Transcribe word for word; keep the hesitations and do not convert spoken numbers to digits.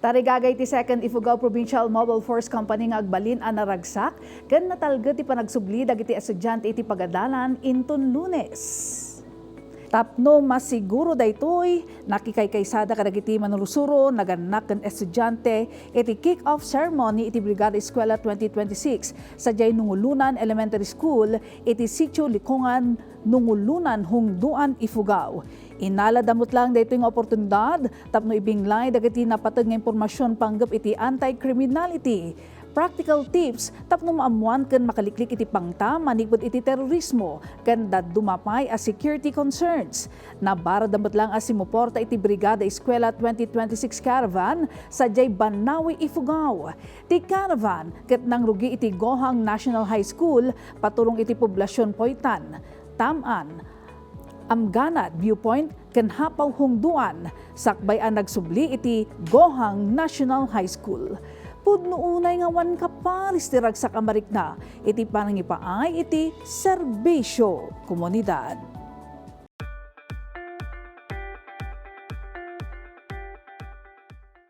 Tarigagay ti Second Ifugao Provincial Mobile Force Company nga agbalin a naragsak ken natalged ti panagsubli dagiti estudiante iti pagadalan inton Lunes. Tapno masiguro daytoy, nakikaykaysada kadagiti manursuro, nagannak ken estudiante iti kick-off ceremony iti Brigada Eskwela twenty twenty-six sadiay Nungulunan Elementary School iti Sitio Likongan, Nungulunan, Hungdoan, Ifugao. Inalada met lang daytoy nga oportunidad tapno ibinglay dagiti napateg nga impormasion panggep iti anti-criminality, practical tips tapno maammoan ken makaliklik iti pangta manipud iti terorismo ken dadduma pay a security concerns. Nabarada met lang a sumuporta iti Brigada Eskwela twenty twenty-six Caravan sadiay Banawe, Ifugao. Ti caravan ket nangrugi iti Gohang National High School patulong iti Poblacion Poitan, Tam-an, Amganad Viewpoint ken Hapaw Hungdoan, sakbay a nagsubli iti Gohang National High School. Pudno unay nga awan kaparis ti ragsak a marikna iti panangipaay iti serbisio komunidad.